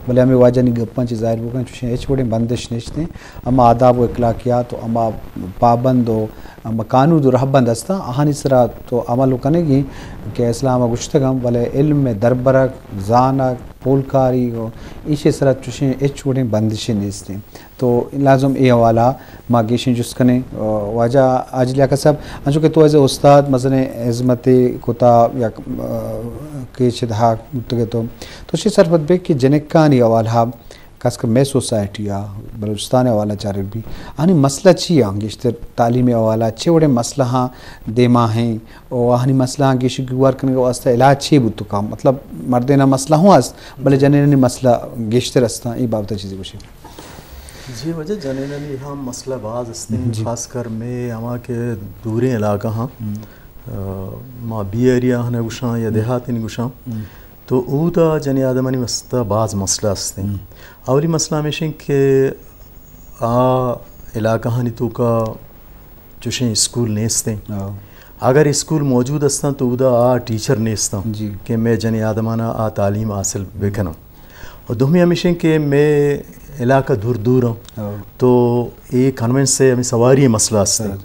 بلے ہمے واجہانی گپاں چہ ظاہر بوگاں چوشیں ہچ وڑیں بندش نیست ایں۔ ہما آداب و اخلاقیات و ہما پابند و ہما قانود و رہبند ہستاں، آہانی سرا تو عمل و کنگی کہ اسلام ء گوشتگاں، بلے علم ء دربرگ، زانگ، پولکاری و ایشی سرا چوشیں ہچ وڑیں بندشے نیست ایں۔ تو لازم اے حوالہ ما گیشیں جست کنیں۔ واجہ حاجی لیاقت صاحب، انچو کہ تو ایز اے استاد مزنیں ہزمتے کتا یا کیچ دہا بوتگے تو، تو چے سرپد بے کہ جنکانی حوالہ، خاص کر مئے سوسائٹی آ، بلوچستان حوالہ چارگ بی، آنی مسئلہ چی آں؟ گیشتر تعلیم حوالہ چے وڑیں مسئلہ ہاں دیما ہیں؟ او آہانی مسئلہ آں گیشی گوار کنگ واسطہ علاج چے بوت کاں؟ مطلب مردینا مسئلہ ہوں است، بلے جنینانی مسئلہ گیشتر استاں، اے بابت چیزی گوشی۔ جی واجہ، جنینانی ہم مسئلہ باز استیں، جی۔ خاص کر میں ہما کہ دوریں علاقہ ہاں، ہم۔ آ، ما بی ایریا ہنے گوشاں یا ہم۔ دیہاتین گوشاں، ہم۔ تو اودا جنی آدمانی واسطہ باز مسئلہ استیں۔ ہم۔ اولی مسئلہ ہمیشیں کہ آ علاقہ ہانی توکا چوشیں اسکول نیستیں۔ ہاں۔ اگر اسکول موجود استاں تو اودا آ ٹیچر نیستاں، جی۔ کہ مئے جنی آدمانا آ تعلیم حاصل بکناں۔ و دومی ہمیشیں کہ مئے علاقہ دور دور آں۔ ہاں۔ تو اے کنوینس سے ہمیں سواری مسئلہ استیں۔ ہاں۔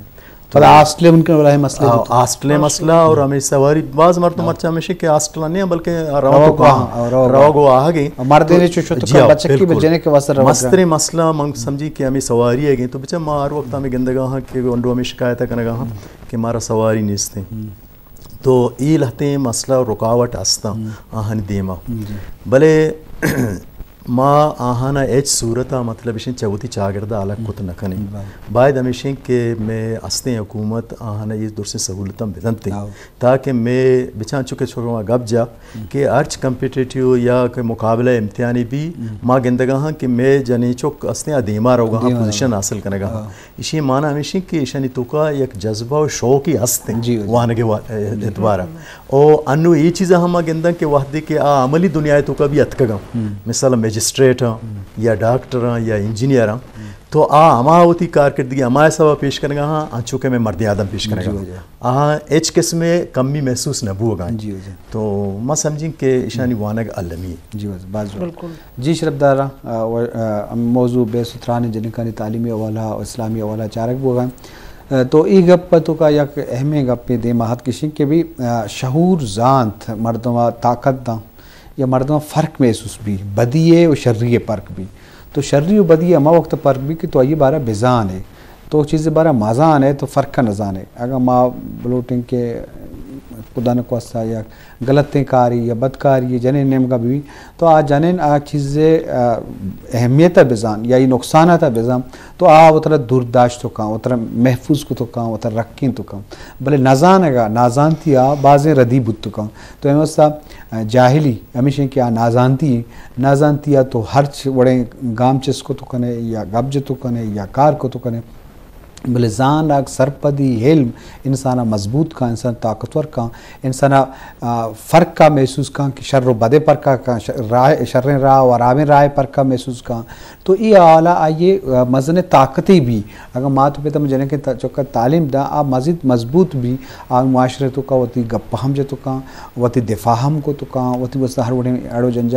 تو پدا ہاسٹل ممکن ولا مسئلہ آ، بوت۔ ہاسٹل مسئلہ اور ہمیں سواری باز مردم ہاں۔ مرچا ہمیشیں کہ ہاسٹل نہیں بلکہ روگ روگ و آہ-، ہاں، روگ روگ و آہگیں۔ مردین تو چو تو جی ہاں، بچکی بالکل۔ بجنے کے واسطے روگ مستریں مسئلہ من سمجھی کہ ہمیں سواری ہے گیں، تو بچہ ما ہر وقت ہمیں گندگا ہاں کہ گنڈو ہمیں شکایت کنگا ہاں ہم۔ کہ مارا سواری نیستیں۔ ہم۔ تو ای لہتیں مسئلہ و رکاوٹ ہستاں ہم۔ آہانی دیما۔ جی۔ بلے ما آہانا ہچ صورتا مطلب اشیں چہ وتی چاگردا الگ کت نہ کنیں۔ بلے۔ باید ہمیشیں کہ مئے ہستیں حکومت آہانا یہ درسیں سہولتاں بدنتیں۔ ہاں۔ تاکہ مئے بچاں چونکہ شما گپ جا ہم۔ کہ ہرچ کمپیٹیٹیو یا کہ مقابلہ امتحانی بھی ہم۔ ما گندگا ہاں کہ مئے جنیں چک ہستیں آ دیما روگا ہاں، دیما روگا۔ پوزیشن حاصل کنگا ہاں۔ ہاں۔ اشی معنی ہمیشیں کہ اشانی توکا یک جذبہ و شوقی ہستیں جی، جی۔ وانگے وا-، جی۔ اعتبارا۔ او انو یہ چیزا ہم ما گنداں کہ وہدے کہ آ عملی دنیا توکا بھی اتکگاں۔ ہم۔ مثال مجسٹریٹ ہاں ہم۔ یا ڈاکٹر ہاں یا انجینئر ہاں۔ ہم۔ تو آ ہما وتی کارکردگی ہما حسابا پیش کنگا ہاں، انچو کہ مئے مردیں آدم پیش کنگا جی، ہاں۔ جی۔ آہاں ہچ قسمے کمی محسوس نہ بوگا انت۔ جی، جی۔ تو ما سمجھیں کہ اشانی وانگ المی۔ جی، بس، باز جوان۔ بالکل۔ جی، شرفدار، آ، و-، آ، ہم موضوع بحث و تران جنکانی تعلیمی حوالہ و اسلامی حوالہ چارگ بوگا۔ آ، تو ای گپ تو کا یک اہمیں گپے دیما ہت کشیں کہ بھی، آ، شعور زانت مردم طاقت داں۔ یا مردم فرق محسوس بی، بدی ء و شری ء فرق بی۔ تو شری و بدی ء ہما وقت فرق بی کہ تو آئی بارہ بزان ئے۔ تو چیز بارہ مزان ئے تو فرق نہ زان ئے۔ اگاں ما بلوٹیں کہ خدا نخواستہ یا غلطیں کاری یا بدکاری جنین نیمگا بی، تو آ جنین آ چیز ء، آ، اہمیت ء بزان یا ای نقصانات ء بزان، تو آ وترا دور داشت کاں، وترا محفوظ کت کاں، وترا رکینت کاں۔ بلے نزانگا، نازانتی آ بازیں ردی بوت کاں۔ تو اے واسطہ جاہلی ہمیش انت کہ آ نازانتی انت۔ نازانتی ء تو ہرچ وڑیں گام چست کت کن ئے یا گپ جت کن ئے یا کار کت کن ئے، بلے زانگ، سرپدی، علم انسان ء مضبوط کن، انسان ء طاقتور کن، انسان ء، آ، فرق ء محسوس کن کہ شر و بدے فرق ء کن، ش-، راہ، شریں راہ و ہرابیں راہ ء فرق ء محسوس کن۔ تو اے حوالہ آئی ء مزنیں طاقتے بی۔ اگاں مات و پت ہم جنکیں تا-، چکا تعلیم داں، آ مزید مضبوط بی، آ معاشرہ توکا وتی گپ ہم جت کاں، وتی دفاع ہم کت کاں، وتی واسطہ ہر وڑیں اڑ و جنجال